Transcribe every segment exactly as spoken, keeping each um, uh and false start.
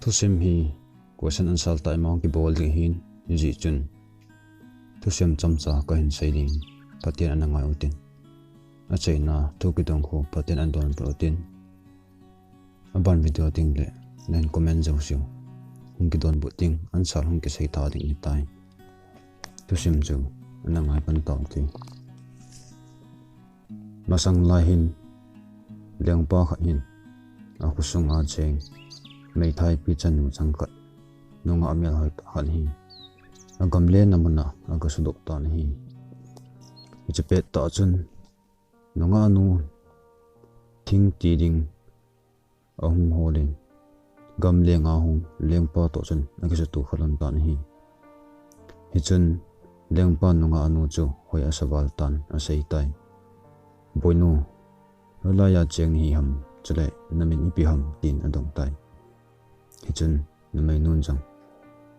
Thusim hi question answer tah a ima hung kibol ding ahin, hijeh chun thusim chomcha kahin sei ding, Pathen ana ngai utin. Achaina thu kidong khu Pathen ana donbut utin. Aban video ding le nahin comment jouseu hung kidonbut ding, answer hung kisei tha ding ahitai. Thusim chu ana ngai pan tau hite. Masang lai hin, lengpa khat hin, akhosunga cheng meithaipi chanu chang khat, nungah melhoi tah khat hi, agamlen a muna aga sudoh tan ahi. Hiche pettah chun, nungah nu thing ti ding ahung holin, gamlenga hung lengpa toh chun akisutoh khalhon tan ahi. Hichun lengpan nungah nu chu hoi asa val tan aseitai. Boinu, hoilaiya cheng nahi ham, chule namin ipi ham, tin adongtai. Hichun numeinun jong,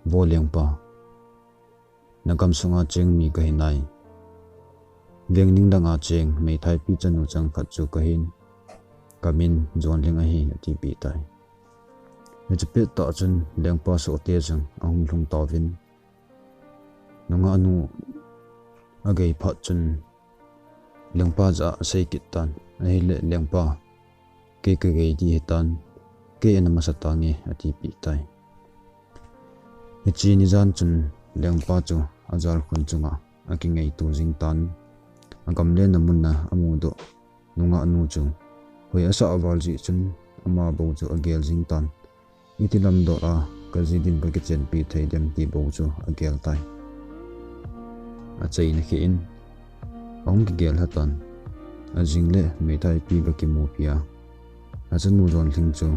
Vo lengpa, nagam sunga cheng mi kahi nai. Veng ning langa cheng meithaipi chanu chang khat chu kahin, kamin Jonlhing ahi, atipeh tai. Hiche pettah chun lengpa sohte jong ahung lhung tauvin, nungah nu agei phat chun lengpa jah a asei kit tan, ahile lengpa, kei kagei ding ahitan, kei ana masa tange, atipeh tai. Hiche nijan chun lengpa chu ajalkhun chunga akingaitu jing tan, agamlen a muna amudoh nungah nu chu hoi asah val jeh chun ama bou chu agel jing tan. Iti lamdoh a kaji din kakichenpi thei dem ti bou chu agel tai. Achaina kheh in ahung kigel lhatan, ajing le meithaipi aga kimupi a, achanu Jonlhing chu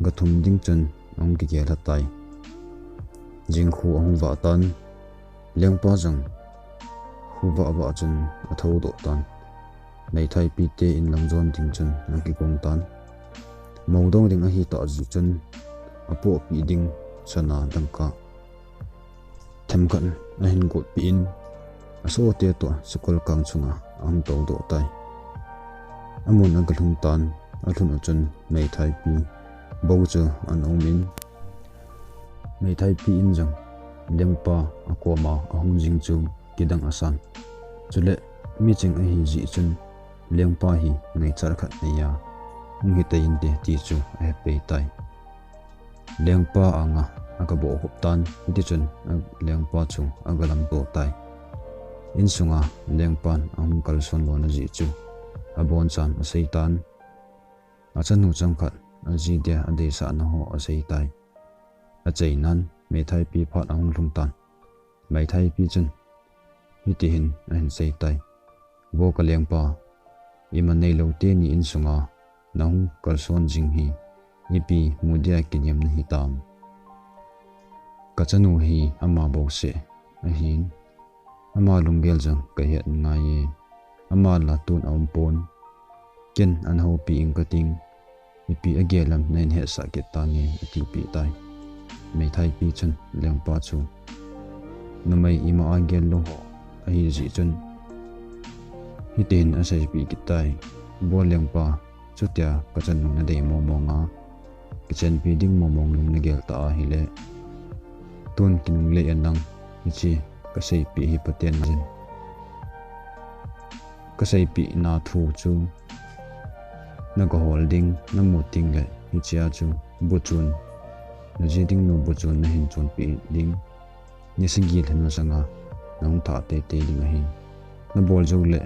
aga thum ding chun ahung kigel lhatai. Jing khu ahung vah tan, lengpa jong khu vah vah chun athoudoh tan. Meithaipi te in lang jon ding chun akigong tan. Mou dong ding ahitah jeh chun apohpeh ding sana dangka themkhat ahin gotpeh in, asohte toh sakol kang chunga ahung toudoh tai. Amun aga lhung tan, alhun u chun meithaipi bou chu ana um in, meithaipi in jong lengpa akoma ahung jing chu kidang asan. Chule miching ahi jeh chun lengpa hi ngaichat khat neiya hung hitei inte ti chu ahepei tai. Lengpa anga aga bohkhup tan, hitichun lengpa chu aga lamto tai. Insunga lengpan ahung kalson lona jeh chu abonchan aseitan. Achanu chang khat, aji dia adeisahna ho aseitai. Achainan meithaipi phat ahung lhung tan. Meithaipi chun hitihin ahin seitai. Vo kalengpa, ima neilou teni insunga nahung kalson jing hi ipi mudia kiniam nahitam? Kachanu hi ama bouseh ahin, ama lunggel jong kahet ngaiye. Ama la tun aumpon. Ken ana houpi ing kating, ipi agel ham nahin hetsah kit tange, atipeh tai. Meithaipi chun lengpa chu numei ima a gel lou ho ahi jeh chun hitihin aseipeh kit tai. Vo lengpa, chutia kachanu nadei mongmong a, kichenpi ding mongmong lung nagel ta ahile, tun kinungle in lang hiche kaseipeh hi Pathen najin. Kaseipeh na thu chu nagahol ding, namu tengle hichea chu buchun, naji ding nu buchun nahin chunpeh ding. Ni sagi lhon masanga nahung thah teitei ding ahi. Nabol joule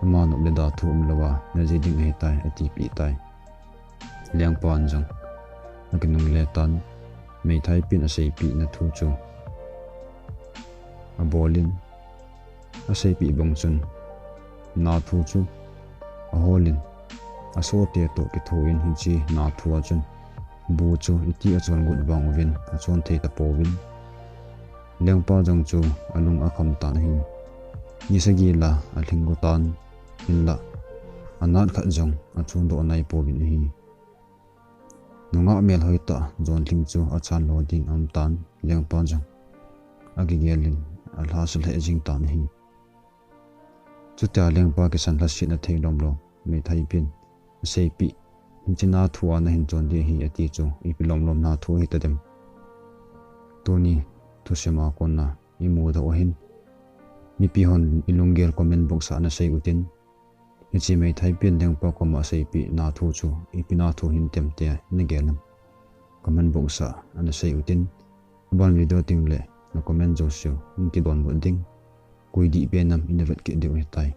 ama nop le da thu umlouva naji ding ahitai, atipeh tai. Lengpan jong akinungle tan, meithaipin aseipeh na thu chu abolin, aseipeh bang chun na thu chu aholin, asohte toh kithoin hiche na thua chun bu chu iti achon got vang uvin achon thei tapouvin. Lengpa jong chu alung akham tan ahi. Ni sagi la alhing go tan, hinlah anat khat jong achung doh nai pouvin ahi. Nungah melhoi tah John Lhing chu achan lo ding aum tan, lengpa jong akigel in alhasa lheh jing tan ahi. Chutia lengpa kisan lhasetna thei lom lom meithai pin aseipeh, hiche na thu a nahin chon ding ahi ati chu ipi lom lom na thu ahi tadem. Tuni thusim a kona imu doh u hin, mipi hon ilunggel comment box a nasei utin, hiche meithai pin lengpa koma aseipeh na thu chu ipi na thu hintem tia nagel em, comment box a nasei utin, aban video teng le na comment jouseu nakidonbut ding, koi dih pen ham ina vet kit diu ahitai.